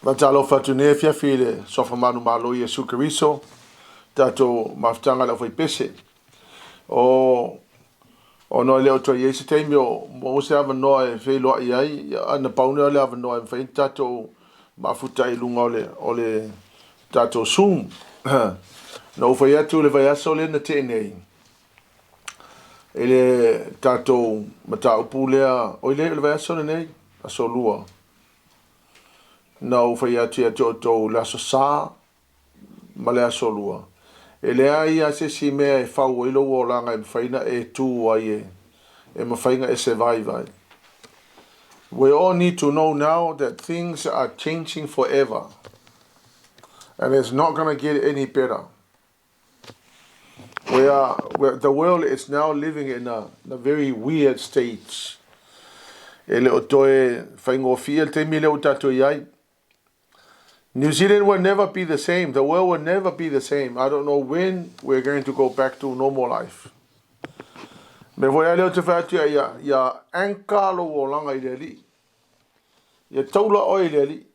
Faatalofa atu nei afiafi i le Suafa Manumalo Iesu Keriso, tatou mafutaga i le aufaipese. O ona e le o toe i ai se taimi o maua se avanoa e feiloai ai, ia, na pau lea o le avanoa e mafai ona tatou mafuta i luga o le tatou Zoom. Na ou fai atu le vaiaso lea na tea nei, i le tatou mataupu lea, oi le, o le vaiaso lenei, aso 2, na ou fai atu ia te outou le aso Sa ma le aso 2. E leai lava se isi mea e fau ai lou olaga e mafai ona e tu ai e mafai ona e survive ai. We all need to know now that things are changing forever. And it's not going to get any better. The world is now living in a very weird stage. E le o toe faigofie le taimi lea ua tatou i ai. New Zealand will never be the same. The world will never be the same. I don't know when we're going to go back to normal life. Me foi ale o te fai atu ia, ia anchor lou olaga i le Alii. Ia taula oe i le Alii.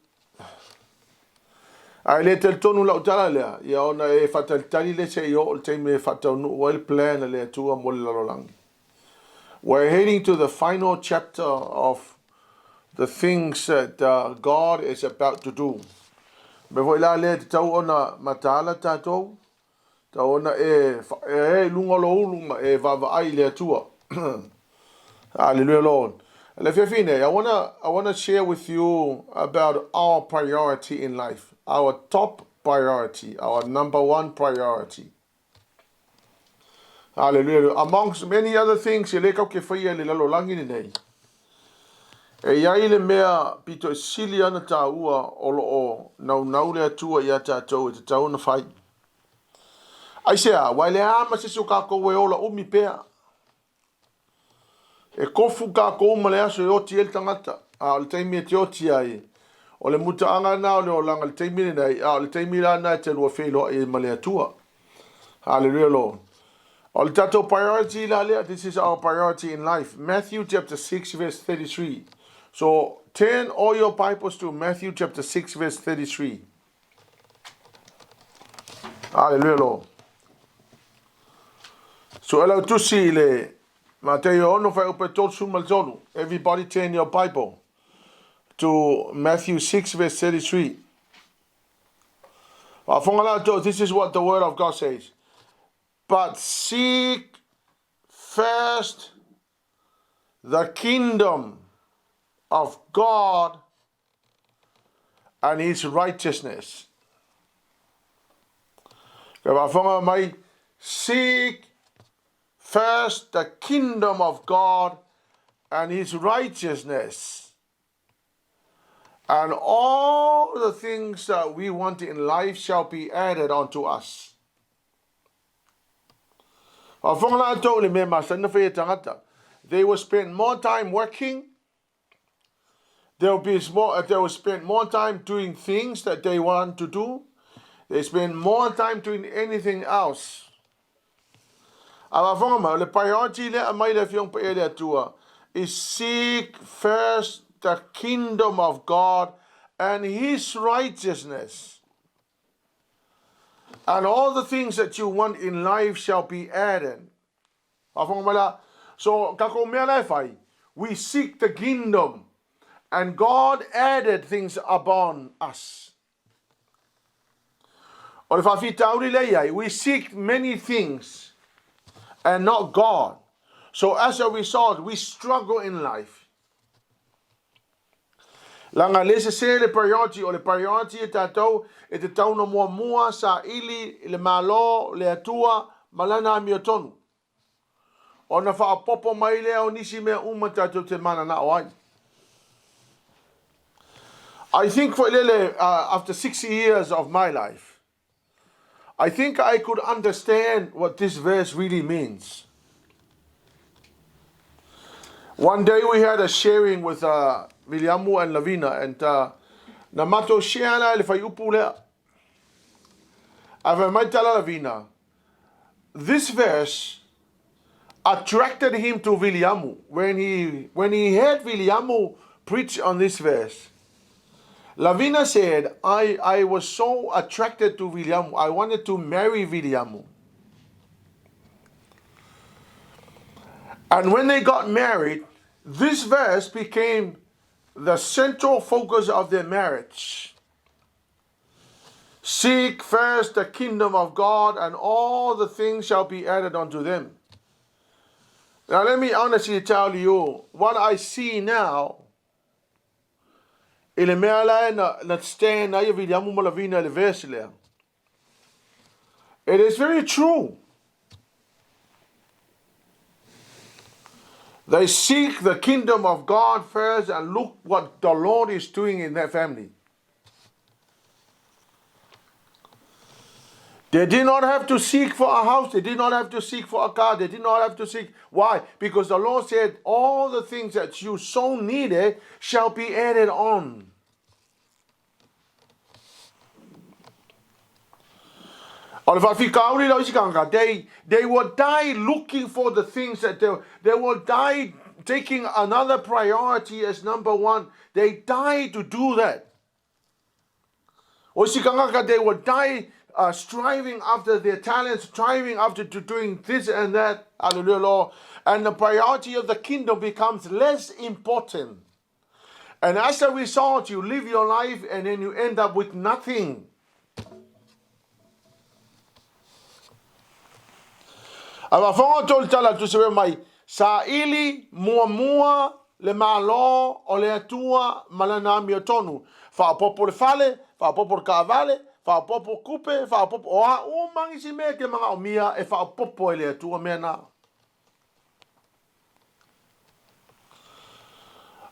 Ae le talitonu lau tala lea, ia ona e faatalitali le se i oo le taimi e faataunuu ai le plan a le Atua mo le lalolagi. We're heading to the final chapter of the things that God is about to do. Me foi la lea te tau ona mataala tatou, tau ona e lunga lo ulu ma e vaavaai i le Atua. Hallelujah, Lord. Le fiafine, I wanna share with you about our priority in life, our top priority, our number one priority. Hallelujah. Amongst many other things, e le kau ke whaia le lalolagi lenei. E iai le mea pito e sili ana tāua o lo o naunau le Atua ia tātou e te tau na whai. Ai se a, wai le ama se so kākou e ola umi pea. E kofu kākou ma le aso e oti e le tangata. A o le taimi e te oti ai. O le mutaanga na o le olaga le taimi lenei, a o le taimi la na e te lua feiloai ma le Atua. Hallelujah, Lord. O le tatou priority la lea, this is our priority in life. Matthew chapter 6 verse 33. So turn all your Bibles to Matthew chapter 6 verse 33. Hallelujah, Lord. So ela tusi i le Mateo 6 fuaiupu 33. Everybody turn your Bible to Matthew 6 verse 33. This is what the word of God says. "But seek first the kingdom of God and his righteousness." Mai, seek first the kingdom of God and his righteousness. And all the things that we want in life shall be added unto us. They will spend more time working. They will spend more time doing things that they want to do. They spend more time doing anything else. Le priority le mai le Afioga Paia le Atua is seek first the kingdom of God and his righteousness. And all the things that you want in life shall be added. So, kako mea la e fai, we seek the kingdom and God added things upon us. O le faafitauli le iai, we seek many things and not God. So as a result, we struggle in life. Langa le se se le priority o le priority e tātou e te tauna mua mua sa ili le malo le Atua ma lana amiotonu. Ona faaopoopo mai lea o nisi mea uma tātou te mananao ai. I think for lele, after 60 years of my life, I think I could understand what this verse really means. One day we had a sharing with Viliamu and Lavina, and na matou share la le fuaiupu lea. Ae mai tala Lavina, this verse attracted him to Viliamu. When he heard Viliamu preach on this verse, Lavina said, I was so attracted to Viliamu. I wanted to marry Viliamu. And when they got married, this verse became the central focus of their marriage. Seek first the kingdom of God, and all the things shall be added unto them. Now, let me honestly tell you what I see now. I le mea la e na stand ai e Viliamu ma Lavina i le verse lea. It is very true. They seek the kingdom of God first and look what the Lord is doing in that family. They did not have to seek for a house. They did not have to seek for a car. They did not have to seek. Why? Because the Lord said, all the things that you so needed shall be added on. O le faafitauli la o isi tagata, they will die looking for the things that they will die taking another priority as number one. They die to do that. O isi tagata, they will die striving after their talents, striving after to doing this and that. Hallelujah, Lord. And the priority of the kingdom becomes less important. And as a result, you live your life and then you end up with nothing. A faafofoga outou i le tala a le Tusi fai mai, Saili muamua le Malo o le Atua ma lana amiotonu, faaopoopo le fale, faaopoopo le taavale, faaopoopo tupe, faaopoopo, o a uma nisi mea e te manaomia e faaopoopo e le Atua mea na.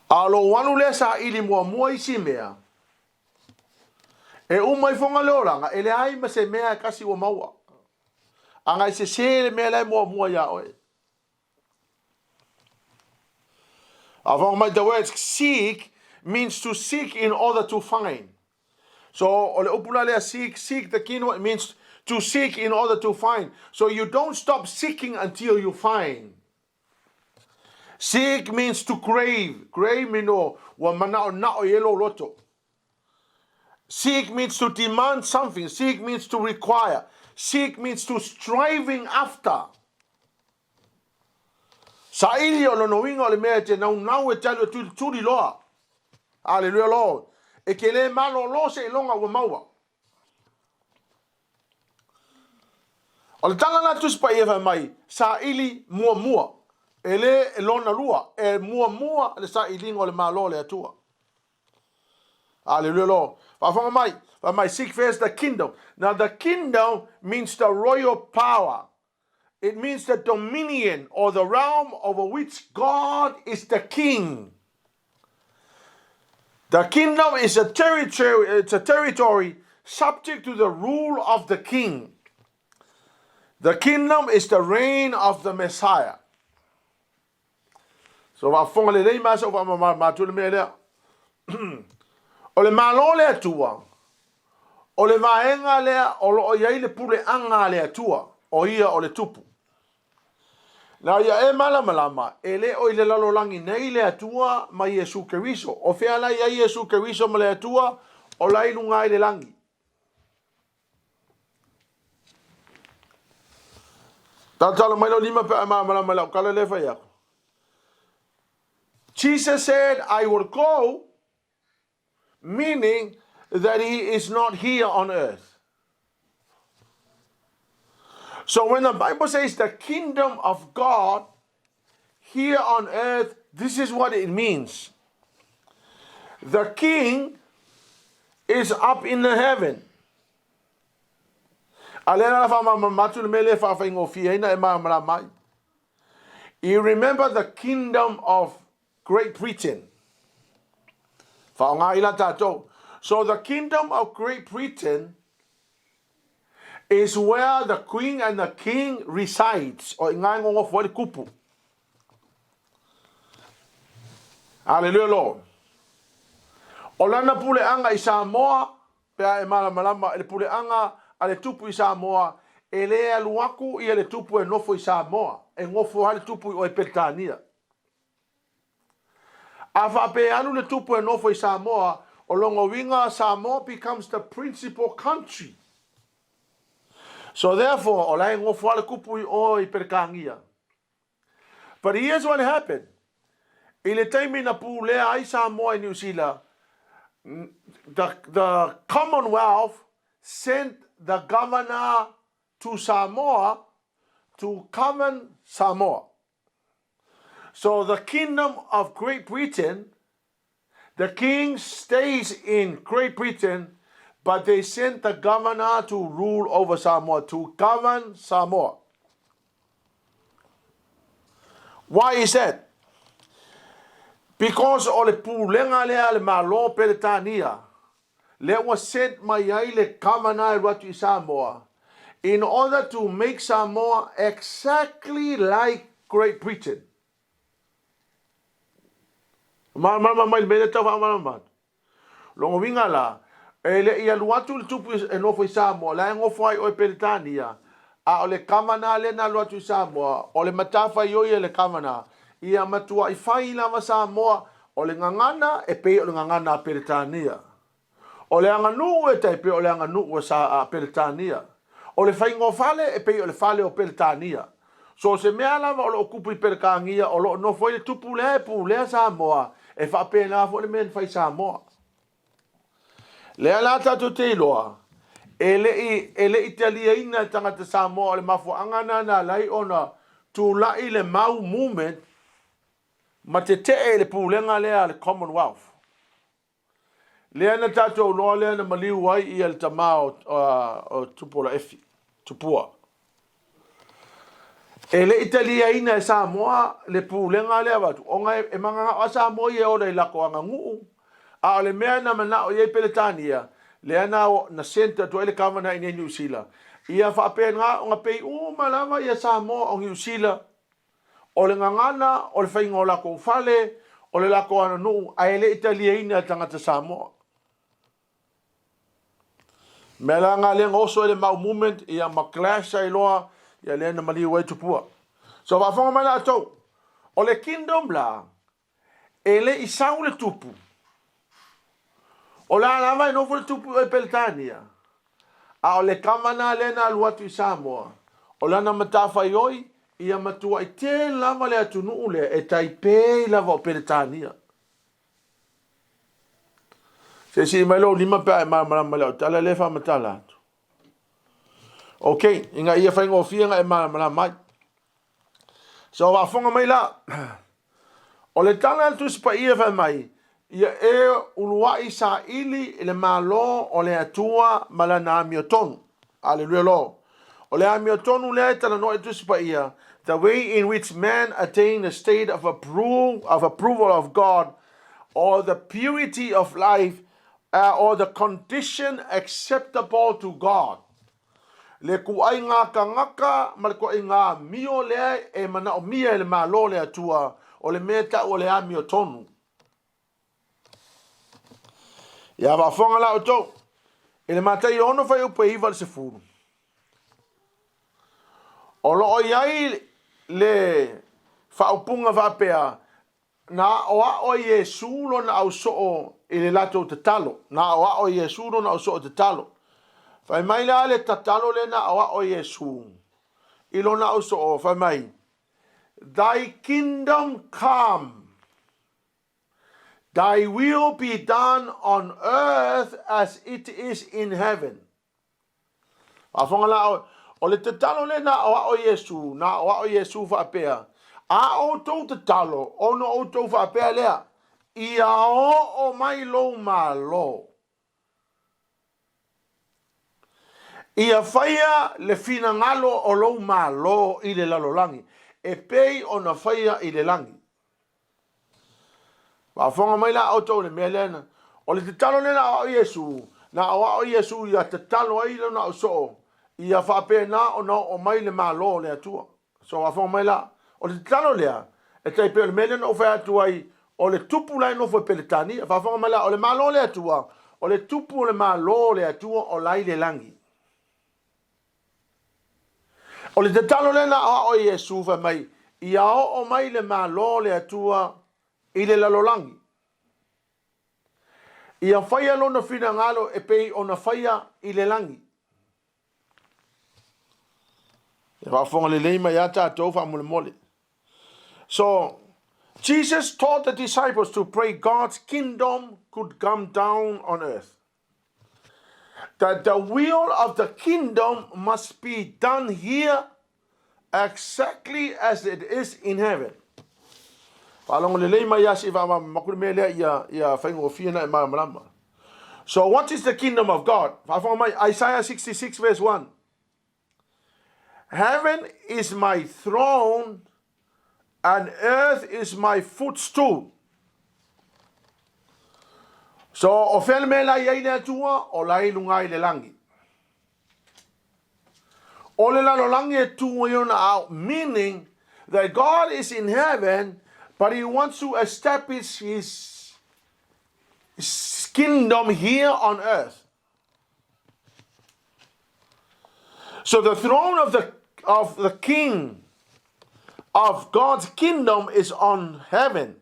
A o lou alu lea saili muamua isi mea, e uma ifoga le olaga, e leai ma se mea e tasi ua maua. Ana e sese le mea la e muamua iā oe. A faafofoga mai, the word seek means to seek in order to find. So, o le upu la lea seek, seek the kingdom, it means to seek in order to find. So you don't stop seeking until you find. Seek means to crave. Crave means no, ua manaonao i ai lou loto. Seek means to demand something. Seek means to require. Seek means to striving after. Saili o lona uiga o le mea e te naunau e te alu e tulituli loa. Aleluia Lord. E ke le malolo seiloga ua maua. O le tala la Tusi Paia fai mai, saili muamua. E le e lona lua, e muamua le sailiga o le Malo o le Atua. Aleluia Lord. Faafofoga mai, fai mai, seek first the kingdom. Now the kingdom means the royal power. It means the dominion or the realm over which God is the king. The kingdom is a territory, it's a territory subject to the rule of the king. The kingdom is the reign of the Messiah. So faafofoga lelei ma sa faamamalu le mea lea. O le Malo o le Atua, o le vaega lea o lo o i ai le puleaga a le Atua, o ia o le Tupu. Na ia e malamalama, e le o i le lalolagi nei le Atua ma Iesu Keriso. O fea la i ai Iesu Keriso ma le Atua? O la i luga i le lagi. Talatala mai lau lima pe a e malamalama i lau tala lea e fai aku. Jesus said, I will go, meaning that he is not here on earth. So when the Bible says the kingdom of God here on earth, this is what it means. The king is up in the heaven. A lea la faamalamalama atu le mea lea e faafaigofie ai na e malamalama ai. You remember the kingdom of Great Britain. Faaaoga i la tatou. So the kingdom of Great Britain is where the queen and the king resides. O i ina e nonofo ai le tupu. Hallelujah Lord. O lana puleaga i Samoa, pe a e malamalama i le puleaga a le tupu i Samoa, e le alu aku ia le tupu e nofo i Samoa, e nofo lava le tupu i o i Peretania. A faapea e alu le tupu e nofo i Samoa, O lona uiga Samoa becomes the principal country. So therefore, o la e nofo lava le tupu i o i Peretania. But here's what happened. I le taimi na pulea ai Samoa i Niu Sila, the Commonwealth sent the governor to Samoa to govern Samoa. So the Kingdom of Great Britain, the king stays in Great Britain, but they sent the governor to rule over Samoa, to govern Samoa. Why is that? Because o le pulega lea a le Malo Peretania, lea ua sent mai ai le governor e alu atu i Samoa, in order to make Samoa exactly like Great Britain. Malamalama mai le mea lea tau faamalamalama atu. Lona uiga la, e le i alu atu le tupu e nofo i Samoa, la e nofo ai oe Peretania, a o le kavana lea na alu atu i Samoa, o le matafaioi a le kavana, ia matuai fai lava Samoa, o le gagana e pei o le gagana a Peretania. O le aganuu e tai pei o le aganuu a Peretania. O le faiga o fale e pei o le fale o Peretania. So o se mea lava o lo o tupu i Peretania o lo o nofo ai le tupu lea e pulea Samoa, e faapena foi le mea na fai i Samoa. Lea la tatou te iloa, e le i, e le i taliaina e tagata Samoa o le mafuaaga lena na ala ai ona tulai le mau movement ma tetee i le pulega lea a le Commonwealth. Lea na tatou loa lea na maliu ai ia le tama o Tupuola Efi, Tupua. E le i taliaina e Samoa le pulega lea avatu, ona e mananao a Samoa ia e ola i latou aganuu, a o le mea na manao i ai Peretania, lea na sent atu ai le Kavana i inei i Niu Sila, ia faapena ona pei uma lava ia Samoa o Niu Sila, O le gagana, o le faiga o latou fale, o le latou aganuu, ae le i taliaina e tagata Samoa. Mea la na lea na oso ai le mau movement ia ma clash ai loa ia lea na maliu ai Tupua. So faafofoga mai la outou, o le kingdom la, E le i sau le tupu. O le a lava e nofo le tupu i Peretania, a o le kavana lea na alu atu i Samoa, o lana matafaioi ia matuai tele lava le atunuu lea e tai pei lava o Peretania. Se sii mai lou lima pe a e malamalama i lau tala lea e faamatala atu. Ok, ina ia faigofie ona e malamalama ai. So faafofoga mai la, o le tala a le Tusi Paia fai mai, Ia e uluai saili i le Malo o le Atua ma lana amiotonu. Aleluia Lord. O le amiotonu lea e talanoa i le Tusi Paia, the way in which man attain a state of of approval of God or the purity of life or the condition acceptable to God. Le ituaiga tagata ma le ituaiga amio lea e manaomia e le Malo o le Atua, o le mea e tau o le amiotonu. Ia faafofoga la outou, i le Mataio 6 fuaiupu e 9 i le 10, o lo o i ai le faaupuga faapea, Na aoao e Iesu lona ausoo i le latou tatalo. Na aoao e Iesu lona ausoo tatalo. Fai mai la le tatalo lea na aoao e Iesu i lona ausoo, fai mai, Thy kingdom come, thy will be done on earth as it is in heaven. Faafofoga la oe, o le tatalo lea na aoao Iesu, na aoao Iesu faapea, A outou tatalo, ona outou faapea lea, Ia oo mai lou Malo. Ia faia le finagalo o lou Malo i le lalolagi, e pei ona faia i le lagi. Faafofoga mai la outou i le mea lea na, o le tatalo lea na aoao Iesu, na aoao Iesu ia tatalo ai lona ausoo, ia faapena ona oo mai le Malo o le Atua. So faafofoga mai la, o le tatalo lea, e tai pei o le mea lea na ou fai atu ai, o le tupu la e nofo i Peretania. Faafofoga mai la, o le Malo o le Atua, o le tupu o le Malo o le Atua o la i le lagi. O le tatalo lea na aoao e Iesu fai mai, Ia oo mai le Malo o le Atua i le lalolagi. Ia faia lona finagalo e pei ona faia i le lagi. E faafofoga lelei mai ia tatou faamolemole. So, Jesus taught the disciples to pray God's kingdom could come down on earth. That the will of the kingdom must be done here exactly as it is in heaven. Faalogo lelei mai ia si faamamaku le mea lea ia, ia faigofie na e malamalama. So what is the kingdom of God? Faafofoga mai Isaiah 66 verse 1. Heaven is my throne and earth is my footstool. So o fea le mea la i ai le Atua? O la i luga i le lagi. O le lalolagi e tu ai ona ao, meaning that God is in heaven, but he wants to establish his kingdom here on earth. So the throne of the of the king of God's kingdom is on heaven.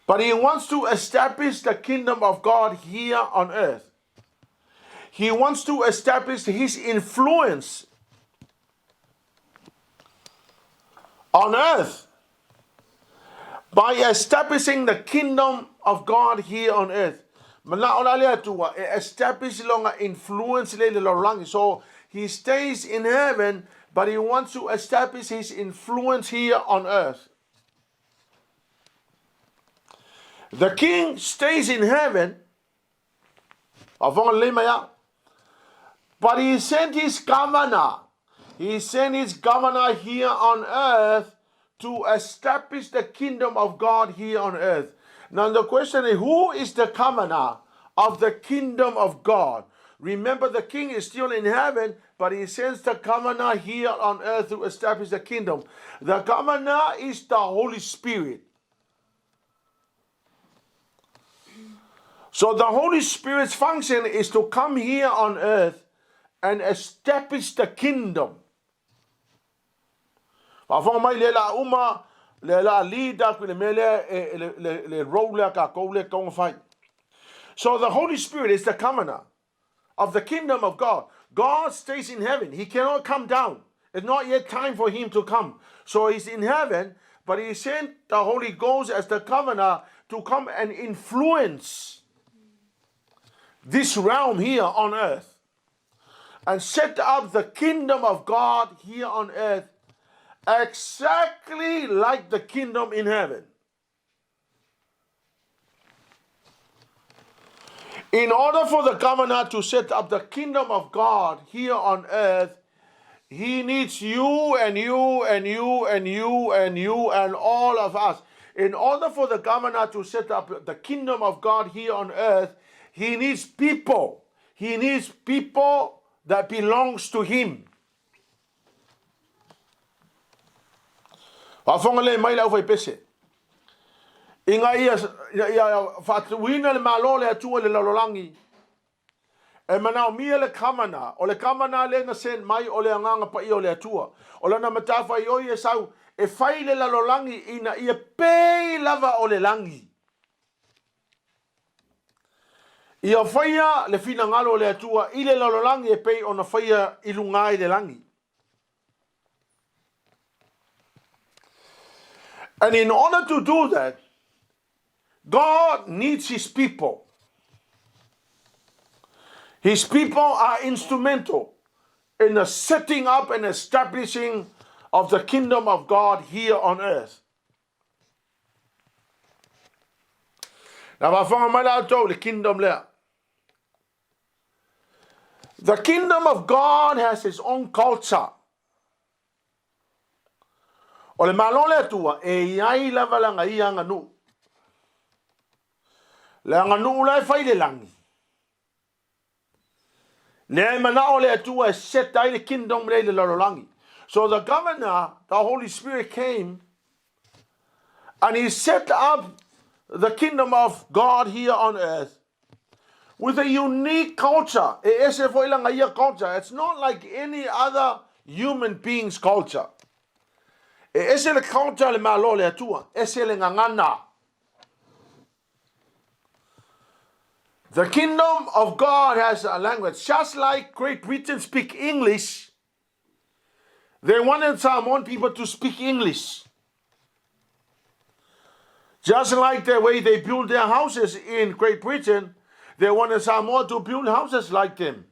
But he wants to establish the kingdom of God here on earth. He wants to establish his influence on earth by establishing the kingdom of God here on earth. Mana'o la le Atua e establish lona influence le i le lalolagi. So he stays in heaven but he wants to establish his influence here on earth. The king stays in heaven. But he sent his governor. He sent his governor here on earth to establish the kingdom of God here on earth. Now the question is, who is the governor of the kingdom of God? Remember, the king is still in heaven, but he sends the governor here on earth to establish the kingdom. The governor is the Holy Spirit. So the Holy Spirit's function is to come here on earth and establish the kingdom. Faafofoga mai le la uma le la lead aku le mea lea e le le le role lea tatou lea tatau ona fai. So the Holy Spirit is the governor of the kingdom of God. God stays in heaven. He cannot come down. It's not yet time for him to come. So he's in heaven, but he sent the Holy Ghost as the governor to come and influence this realm here on earth and set up the kingdom of God here on earth exactly like the kingdom in heaven. In order for the governor to set up the kingdom of God here on earth, he needs you and you and you and you and you and all of us. In order for the governor to set up the kingdom of God here on earth, he needs people. He needs people that belongs to him. Faafofoga lelei mai le aufaipese. Ina ia, ina ia faatuina le Malo o le Atua i le lalolagi, e manaomia le kamana, o le kamana lea na send mai o le Agaga Paia o le Atua. O lana matafaioi e sau e fai le lalolagi ina ia pei lava o le lagi. Ia faia le finagalo o le Atua i le lalolagi e pei ona faia i luga i le lagi. And in order to do that, God needs his people. His people are instrumental in the setting up and establishing of the kingdom of God here on earth. Na faafofoga mai la outou le kingdom lea. The kingdom of God has its own culture. O le Malo le Atua e i ai lava lana ia aganuu. Le aganuu la e fai le lagi. Lea e manao le Atua e set ai le kingdom lea i le lalolagi. So the governor, the Holy Spirit came and he set up the kingdom of God here on earth with a unique culture. E ese foi lana ia culture. It's not like any other human being's culture. E ese le culture le Malo le Atua, ese le gagana. The kingdom of God has a language. Just like Great Britain speak English, they wanted Samoan people to speak English. Just like the way they build their houses in Great Britain, they wanted Samoa to build houses like them.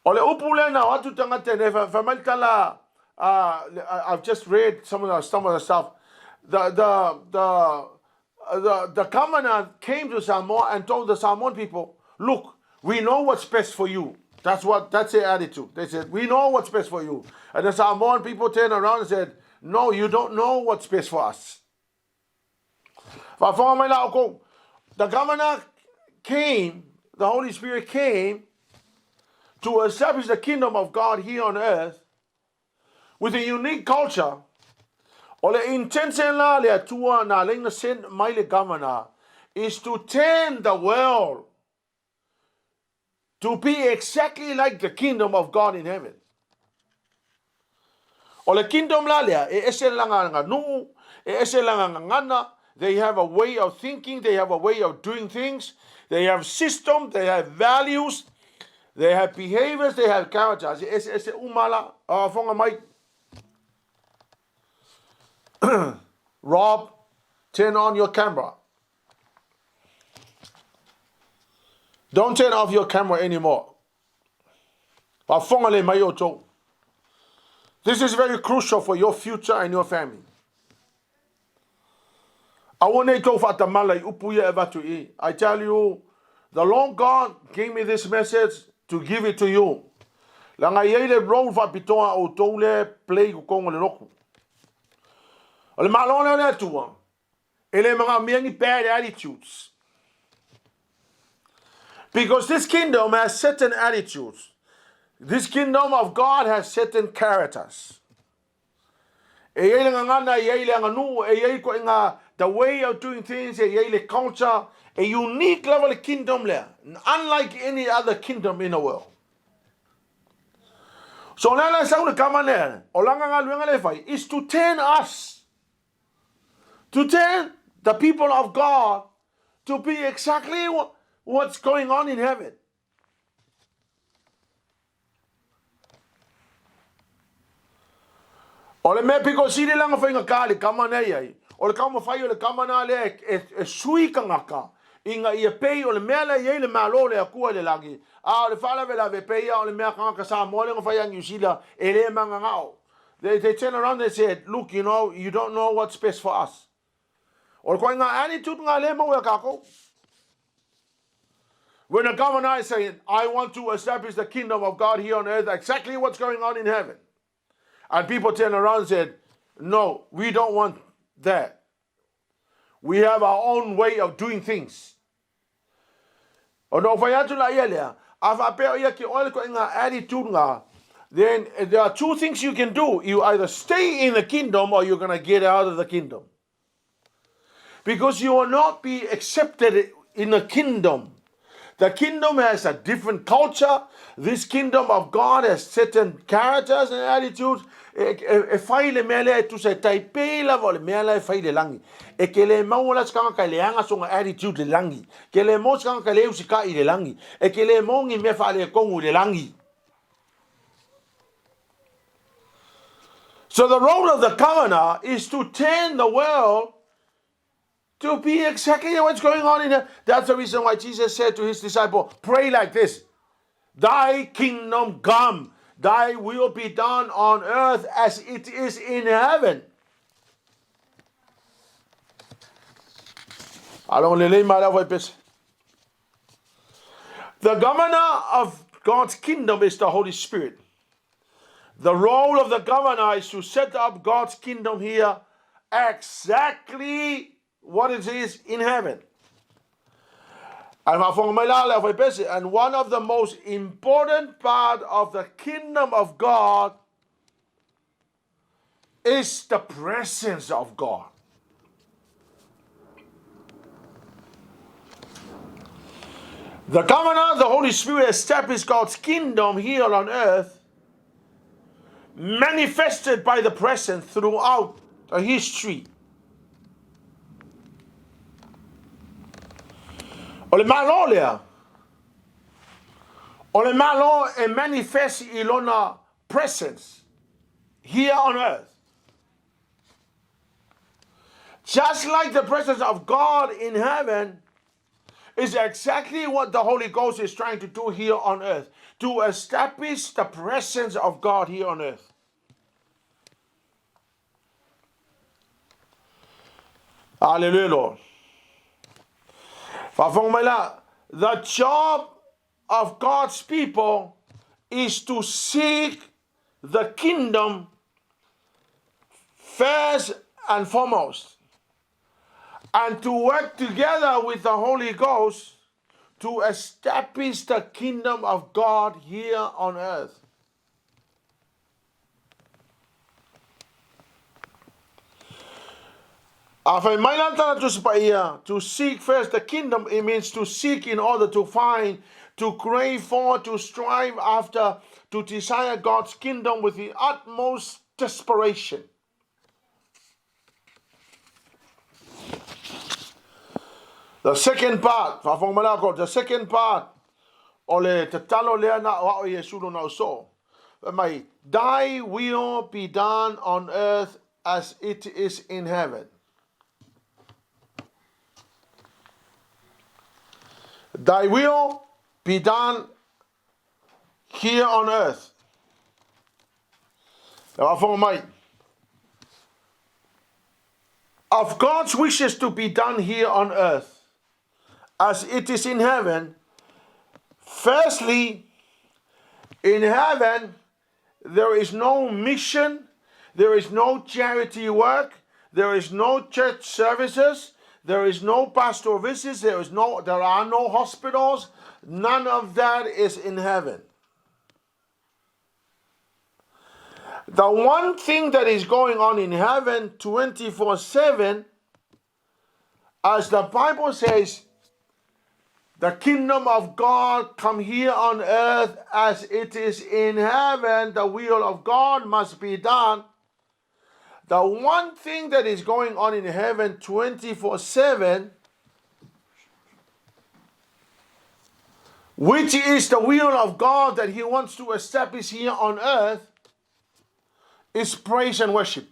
O le upu lea na o atu tagata nei, fai mai le tala, I've just read some of the, some of the stuff. The, the, the, the, the governor came to Samoa and told the Samoan people, look, we know what's best for you. That's what that's their attitude. They said, we know what's best for you. And the Samoan people turned around and said, no, you don't know what's best for us. Faafofoga mai la oukou. The governor came, the Holy Spirit came to establish the kingdom of God here on earth with a unique culture. O le intention la le Atua na ala ai ona send mai le governor is to turn the world to be exactly like the kingdom of God in heaven. O le kingdom la lea, e ese lana aganuu, e ese lana gagana, they have a way of thinking, they have a way of doing things, they have system, they have values, they have behaviors, they have characters. E ese ese uma la, faafofoga mai. Rob, turn on your camera. Don't turn off your camera anymore. Faafofoga lelei mai outou. This is very crucial for your future and your family. Aua ne i tou faatamala i upu ia e avatu i i. I tell you, the Lord God gave me this message to give it to you. Leaga e i ai le role faapitoa a outou lea e play i totonu o le lotu. O le Malo lea o le Atua, e le manaomia ni bad attitudes. Because this kingdom has certain attitudes. This kingdom of God has certain characters. E i ai le gagana, e i ai le aganuu, e i ai ituaiga the way of doing things, e i ai le culture, e unique lava le kingdom lea, unlike any other kingdom in the world. So o le ala e sau le kama lea, o lana galuega lea e fai, is to turn us, to turn the people of God to be exactly what's going on in heaven. O le mea piko sili lana faigata i le kama nei ai, o le taumafai o le kama na lea e, e sui tagata ina ia pei o le mea lea e i ai le Malo o le Atua i le lagi, a o le faalavelave pei ia o le mea tagata Samoa lea na fai ia Niu Sila e le mananao. They, they turn around and said, look, you know, you don't know what's best for us. O le ituaiga attitude lena lea e maua ia tatou. When a governor is saying, I want to establish the kingdom of God here on earth, exactly what's going on in heaven. And people turn around and said, no, we don't want that. We have our own way of doing things. Ona ou fai atu laia lea, a faapea o ia ke oe le ituaiga attitude lena, then there are two things you can do. You either stay in the kingdom or you're going to get out of the kingdom. Because you will not be accepted in the kingdom. The kingdom has a different culture. This kingdom of God has certain characters and attitudes. E, e, e fai le mea lea e tusa e tai pei lava o le mea lea e fai le lagi. E ke le maua la se tagata e leaga sona attitude le lagi. Ke le maua se tagata e le usikai i le lagi. E ke le maua ni mea faaletonu i le lagi. So the role of the governor is to turn the world to be exactly what's going on in here. That's the reason why Jesus said to his disciple, pray like this. Thy kingdom come, thy will be done on earth as it is in heaven. The governor of God's kingdom is the Holy Spirit. The role of the governor is to set up God's kingdom here exactly what it is in heaven. And one of the most important part of the kingdom of God is the presence of God. The governor, the Holy Spirit, established God's kingdom here on earth, manifested by the presence throughout the history. O le Malo lea, o le Malo e manifest i lona presence here on earth. Just like the presence of God in heaven is exactly what the Holy Ghost is trying to do here on earth, to establish the presence of God here on earth. Hallelujah, Lord. Faafofoga mai la, the job of God's people is to seek the kingdom first and foremost, and to work together with the Holy Ghost to establish the kingdom of God here on earth. A fai mai la tala Tusi Paia, to seek first the kingdom, it means to seek in order to find, to crave for, to strive after, to desire God's kingdom with the utmost desperation. The second part, faafofoga mai la the second part o le tatalo lea na o ao Iesu lona uso. Fai mai, Thy will be done on earth as it is in heaven. Thy will be done here on earth. E faafofoga mai. Of God's wishes to be done here on earth as it is in heaven, firstly, in heaven, there is no mission, there is no charity work, there is no church services, there is no pastoral visits, there is no there are no hospitals, none of that is in heaven. The one thing that is going on in heaven 24/7, as the Bible says, the kingdom of God come here on earth as it is in heaven. The will of God must be done. The one thing that is going on in heaven 24/7, which is the will of God that He wants to establish here on earth, is praise and worship.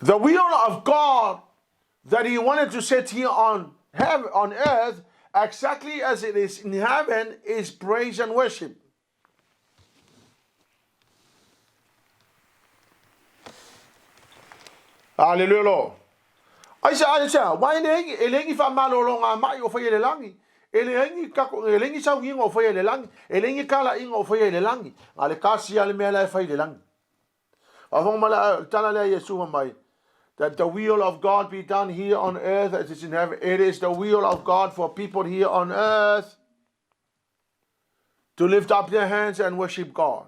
The will of God that He wanted to set here on heaven, on earth, exactly as it is in heaven, is praise and worship. Hallelujah, Lord. Aisea, aisea, aua e leai, e leai ni faamalologa mai o faia i le lagi, e leai ni kako, e leai ni sauniga o faia i le lagi, e leai ni kalaiga o faia i le lagi, na o le tasi lava le mea la e fai i le lagi. Faafofoga mai la, tala lea Iesu fai mai, that the will of God be done here on earth as it is in heaven. It is the will of God for people here on earth to lift up their hands and worship God.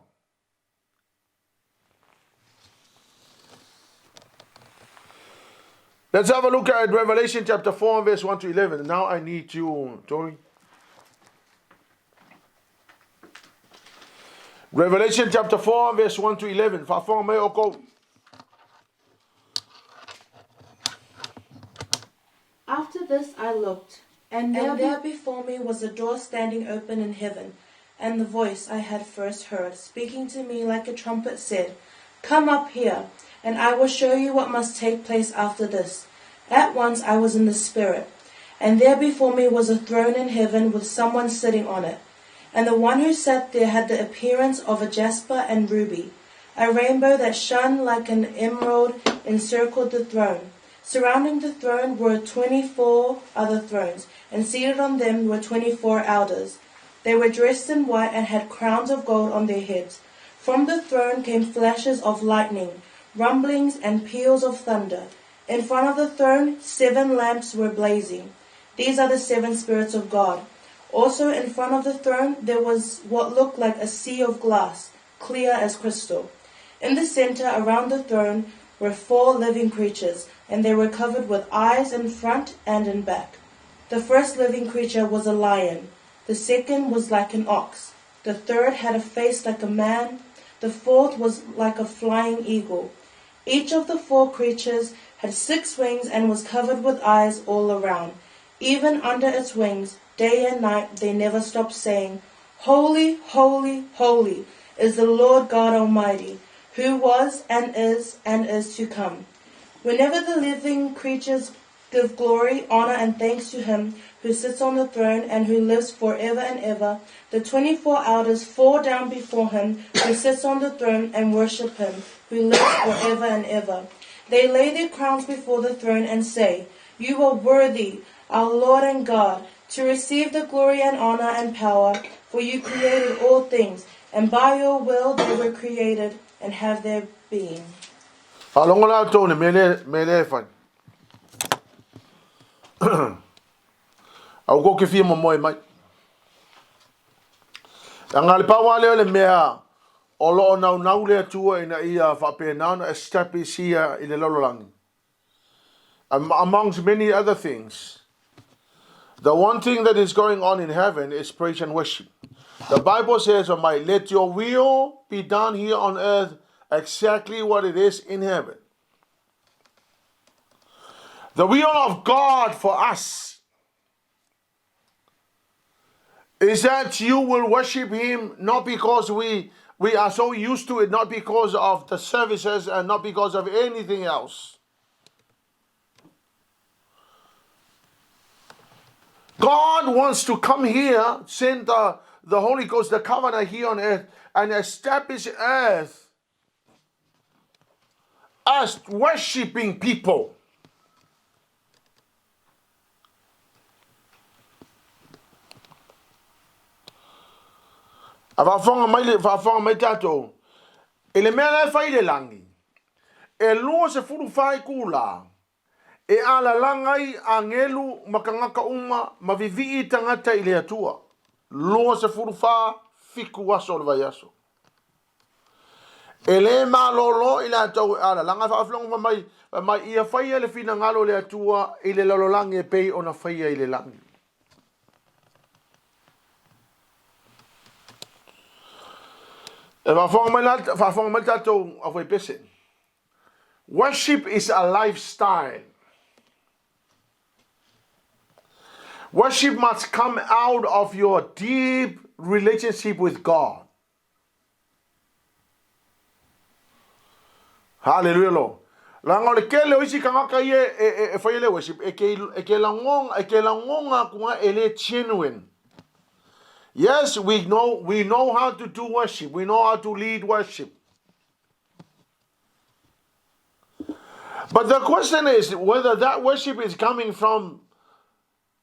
Let's have a look at Revelation chapter 4, verse 1 to 11. Now I need you, Tori. Revelation chapter 4, verse 1 to 11. Faafofoga mai outou. After this I looked, and there, And there before me was a door standing open in heaven, and the voice I had first heard, speaking to me like a trumpet, said, Come up here, and I will show you what must take place after this. At once I was in the Spirit, and there before me was a throne in heaven with someone sitting on it. And the one who sat there had the appearance of a jasper and ruby. A rainbow that shone like an emerald encircled the throne. Surrounding the throne were 24 other thrones, and seated on them were 24 elders. They were dressed in white and had crowns of gold on their heads. From the throne came flashes of lightning, rumblings, and peals of thunder. In front of the throne, 7 lamps were blazing. These are the 7 spirits of God. Also in front of the throne there was what looked like a sea of glass, clear as crystal. In the center, around the throne, were 4 living creatures, and they were covered with eyes in front and in back. The first living creature was a lion. The second was like an ox. The third had a face like a man. The fourth was like a flying eagle. Each of the 4 creatures had six wings and was covered with eyes all around. Even under its wings, day and night, they never stopped saying, Holy, holy, holy is the Lord God Almighty, who was and is and is to come. Whenever the living creatures give glory, honor, and thanks to him who sits on the throne and who lives forever and ever, the 24 elders fall down before him who sits on the throne and worship him who lives forever and ever. They lay their crowns before the throne and say, You are worthy, our Lord and God, to receive the glory and honor and power, for you created all things, and by your will they were created and have their being. Faalogo la outou i le mea lea, mea lea e fai. Aua kou ke fia momoe mai. Leaga le pau lava lea o le mea o lo o naunau le Atua ina ia faapena ona establish ia i le lalolagi. Amongst many other things, the one thing that is going on in heaven is praise and worship. The Bible says, oh my, let your will be done here on earth exactly what it is in heaven. The will of God for us is that you will worship Him not because we, we are so used to it, not because of the services and not because of anything else. God wants to come here, send the, the Holy Ghost, the covenant here on earth, and establish earth as worshiping people. A faafofoga mai le faafofoga mai tatou i le mea la e fai i le lagi, e 24 itula e alalaga ai agelu ma tagata uma ma vivii tagata i le Atua, 24 fitu aso o le vaiaso. E le malolo i latou e alalaga faafofoga mai, mai ia faia le finagalo o le Atua i le lalolagi e pei ona faia i le lagi. E faafofoga mai la, faafofoga mai tatou aufaipese. Worship is a lifestyle. Worship must come out of your deep relationship with God. Hallelujah lo. Leaga o le tele o isi tagata ia e, e, e faia le worship, e ke, e ke lagonga, e ke lagonga atu nga e le genuine. Yes, we know, we know how to do worship. We know how to lead worship. But the question is whether that worship is coming from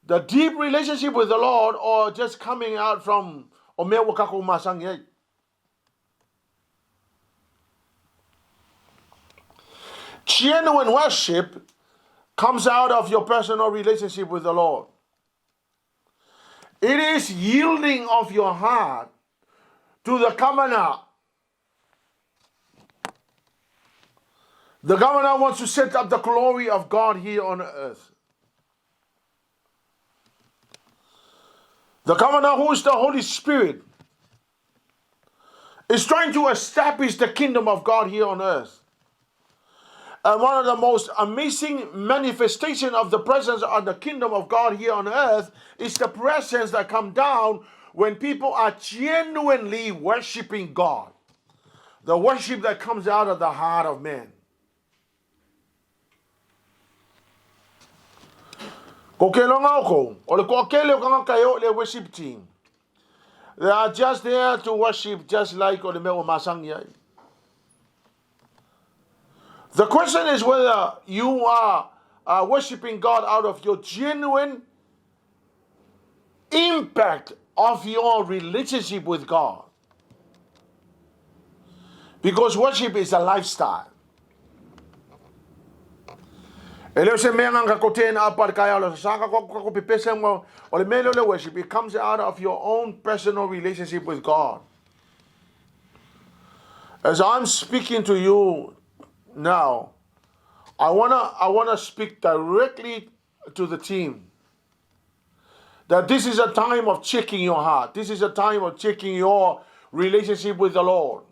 the deep relationship with the Lord or just coming out from o mea ua kakou masangi ai. Genuine worship comes out of your personal relationship with the Lord. It is yielding of your heart to the covenant. The governor wants to set up the glory of God here on earth. The governor, who is the Holy Spirit, is trying to establish the kingdom of God here on earth. And one of the most amazing manifestation of the presence of the kingdom of God here on earth is the presence that come down when people are genuinely worshiping God. The worship that comes out of the heart of man. Ko ke longa o kou, o le toatele o tagata e o i le worship team. They are just there to worship just like o le mea ua masangi ai. The question is whether you are worshiping God out of your genuine impact of your relationship with God. Because worship is a lifestyle. E le o se mea nga ko tēnā apa le kai ala sa ka ko ko pepese mo o le mea le worship it comes out of your own personal relationship with God. As I'm speaking to you now, I wanna I wanna speak directly to the team. That this is a time of checking your heart. This is a time of checking your relationship with the Lord.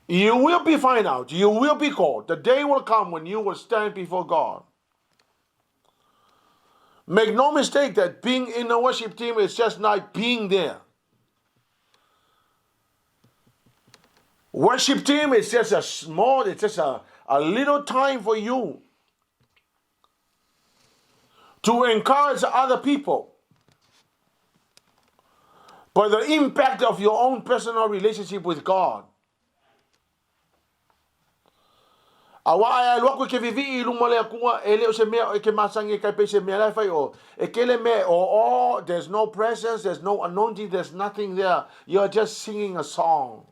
You will be find out. You will be called. The day will come when you will stand before God. Make no mistake that being in the worship team is just not being there. Worship team is just a small, it's just a little time for you to encourage other people by the impact of your own personal relationship with God. Auā e alu aku i ke vivii i luma o le Akua, e le o se mea e ke masangi e kai pei se mea la e fai o, e kele mea o o, there's no presence, there's no anointing, there's nothing there, you're just singing a song.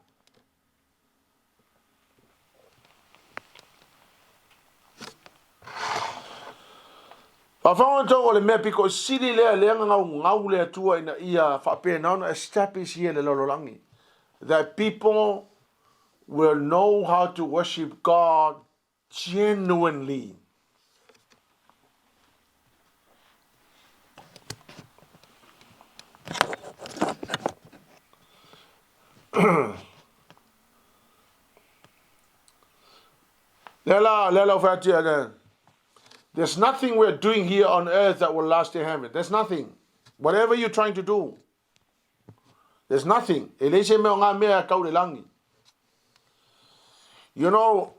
Faafofoga outou o le mea piko sili lea lea gau gau le Atua ina ia faapena ona establish ia le lalolagi that people will know how to worship God genuinely. Lea la, lea la fai atu ia, There's nothing we're doing here on earth that will last in heaven. There's nothing. Whatever you're trying to do, there's nothing. E leai se mea o ngā mea e kau le langi. You know,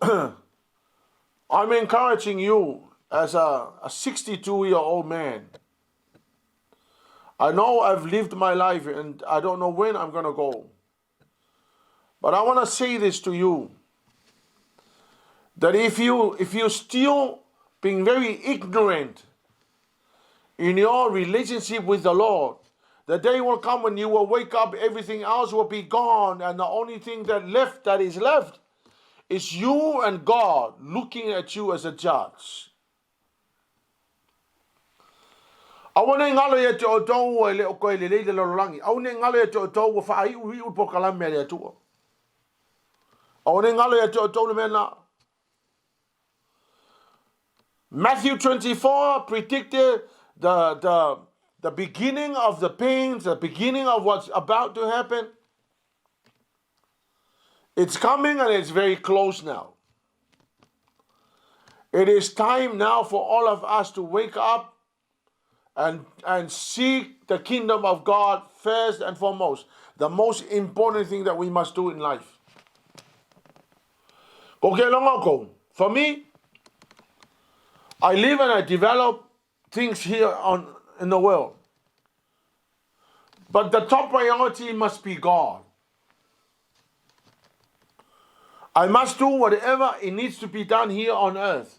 I'm encouraging you as a 62-year-old man. I know I've lived my life and I don't know when I'm going to go. But I want to say this to you, that if you're still being very ignorant in your relationship with the Lord, the day will come when you will wake up, everything else will be gone, and the only thing that is left is you and God looking at you as a judge. Aua nei galo ia te outou e le o koe lelei le lalolagi. Aua nei galo ia te outou ua faaiuiu le polokalame a le Atua. Aua nei galo ia te outou le mea na. Matthew 24 predicted the beginning of the pains, the beginning of what's about to happen. It's coming and it's very close now. It is time now for all of us to wake up and seek the kingdom of God first and foremost. The most important thing that we must do in life. Okay, long. For me, I live and I develop things here in the world. But the top priority must be God. I must do whatever it needs to be done here on earth.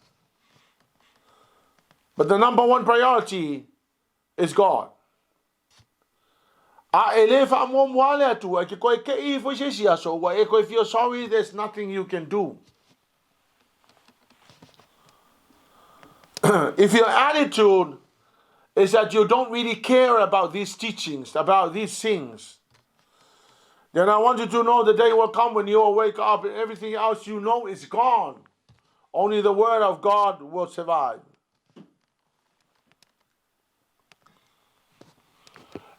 But the number one priority is God. A e le whaamuamua le Atua, e ke koe ke i fo se si aso, ua e koe feel sorry, there's nothing you can do. If your attitude is that you don't really care about these teachings, about these things, then I want you to know the day will come when you will wake up and everything else you know is gone. Only the word of God will survive.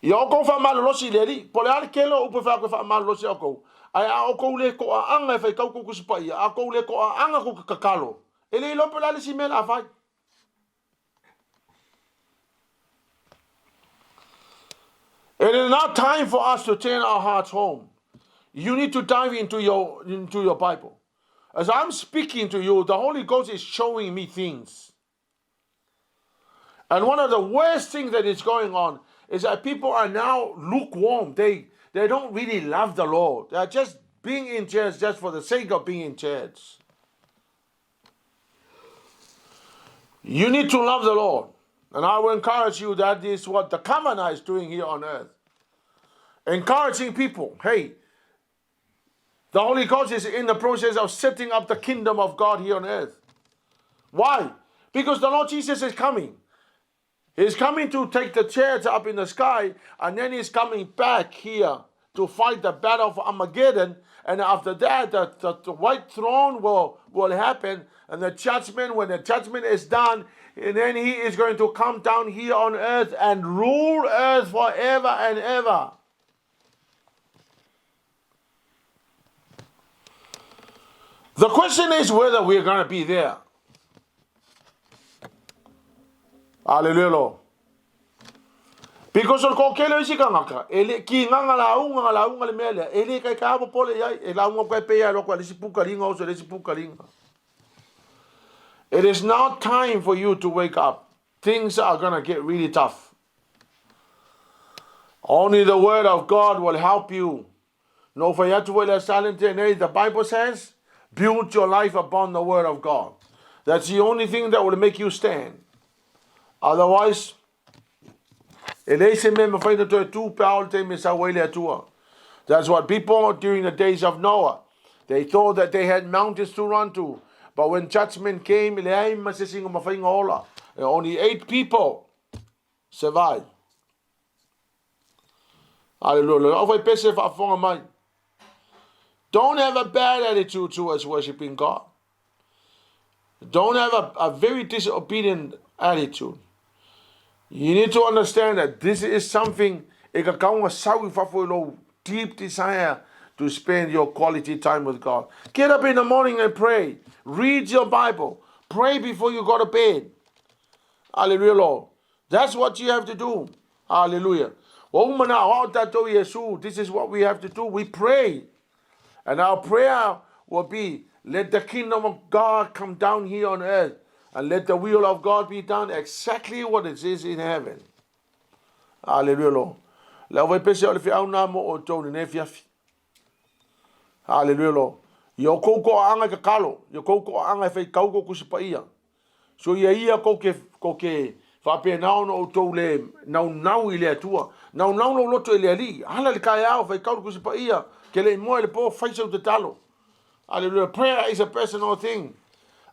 Ia oukou faamalolosi i le Alii, po o le a le kele o upu e fai atu e faamalolosi oukou, ae a oukou le toaaga e faitau kou Tusi Paia, a oukou le toaaga kou te tatalo, e le iloa pe o le a le isi mea o le a fai. It is not time for us to turn our hearts home. You need to dive into your Bible. As I'm speaking to you, the Holy Ghost is showing me things. And one of the worst things that is going on is that people are now lukewarm. They don't really love the Lord. They are just being in church just for the sake of being in church. You need to love the Lord. And I will encourage you that is what the Kamana is doing here on earth. Encouraging people, hey, the Holy Ghost is in the process of setting up the kingdom of God here on earth. Why? Because the Lord Jesus is coming. He's coming to take the church up in the sky, and then he's coming back here to fight the battle of Armageddon. And after that, the white throne will happen, and the judgment, when the judgment is done, and then he is going to come down here on earth and rule earth forever and ever. The question is whether we're going to be there. Hallelujah, Lord. Because o le toatele o isi tagata, e le kigaga lauga na lauga le mea lea, e le taitai popole i ai, e lauga atu ai pei e alu atu i le isi pukaliga oso i le isi pukaliga. It is now time for you to wake up. Things are gonna get really tough. Only the word of God will help you. Na ou fai atu foi i le Aso Salente nei, the Bible says, build your life upon the word of God. That's the only thing that will make you stand. Otherwise, e leai se mea e mafai ona toe tu pe a oo i le taimi e sau ai le Atua. That's what people during the days of Noah, they thought that they had mountains to run to, but when judgment came, leai ma se isi na mafai ona ola. Only eight people survived. Hallelujah. Le aufaipese e faafofoga mai. Don't have a bad attitude towards worshiping God. Don't have a, a very disobedient attitude. You need to understand that this is something e ka kaunga sau i fafo i lou deep desire to spend your quality time with God. Get up in the morning and pray. Read your Bible. Pray before you go to bed. Hallelujah, Lord. That's what you have to do. Hallelujah. Ua uma ona aoao tatou i Iesu. This is what we have to do. We pray. And our prayer will be, let the kingdom of God come down here on earth and let the will of God be done exactly what it is in heaven. Hallelujah, Lord. Le au pese o le feau nā mo o tō lenei afiafi. Hallelujah, Lord. Ia o kou toaaga e tatalo, ia kou toaaga e faitau kou Tusi Paia. So ia ia kou ke, kou ke faapena ona outou le naunau i le Atua. Naunau lou loto i le Alii. Ala i le taeao, faitau le Tusi Paia, ke le i moe i le po, fai sau tatalo. Hallelujah. Prayer is a personal thing.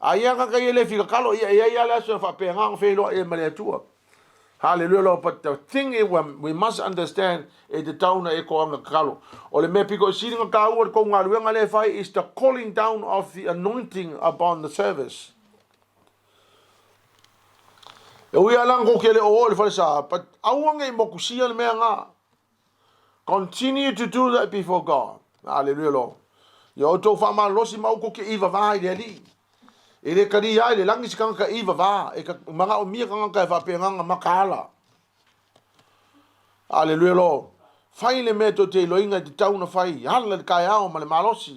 A ia kaka ia le fia tatalo, ia ia ia le aso e faapena ona feiloai ai ma le Atua. Hallelujah Lord, but the thing is we must understand e tatau ona e toaga tatalo. O le mea pito i sili ona taua i le tou galuega lea e fai is the calling down of the anointing upon the service. E ui lava la tou te le o o i le falesa, but aua ne i motusia le mea na. Continue to do that before God. Hallelujah Lord. Ia outou faamalolosi ma aua tou te ivava i le Alii. E le talia ai le lagi se tagata ivava, e manaomia tagata e faapena ona mataala. Hallelujah Lord. Fai le mea tou te iloaina e tatau ona fai, ala i le taeao ma le malosi,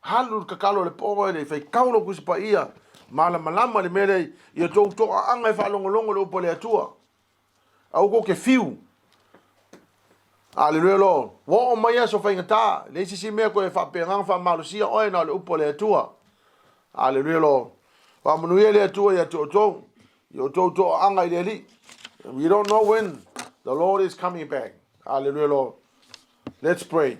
alu i le tatalo i le po e le faitau lou Tusi Paia, malamalama le mea lea ia outou toaaga e faalogologo i le upu a le Atua. Aua tou te fiu. Aleluia Lord. Ua oo mai aso faigata, leai se isi mea koe faapena ona faamalosia oe na o le upu a le Atua. Aleluia Lord. Faamanuia le Atua ia te outou, i outou toaaga i le Alii. We don't know when the Lord is coming back. Hallelujah Lord. Let's pray.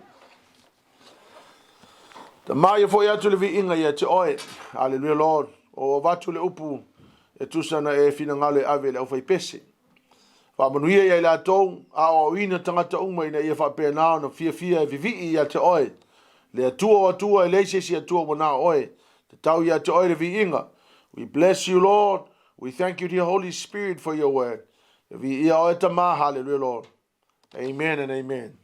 Tama ia foi atu le viiga ia te oe. Hallelujah Lord. O avatu le upu e tusa ona e finagalo e ave i le aufaipese. Faamanuia ia i latou, aoaoina tagata uma ina ia faapena ona fiafia e vivii ia te oe. Le Atua o Atua e leai se isi Atua ua na o oe. Tatau ia te oe le viiga. We bless you Lord. We thank you dear Holy Spirit for your word. Viia oe Tama. Hallelujah Lord. Amen and amen.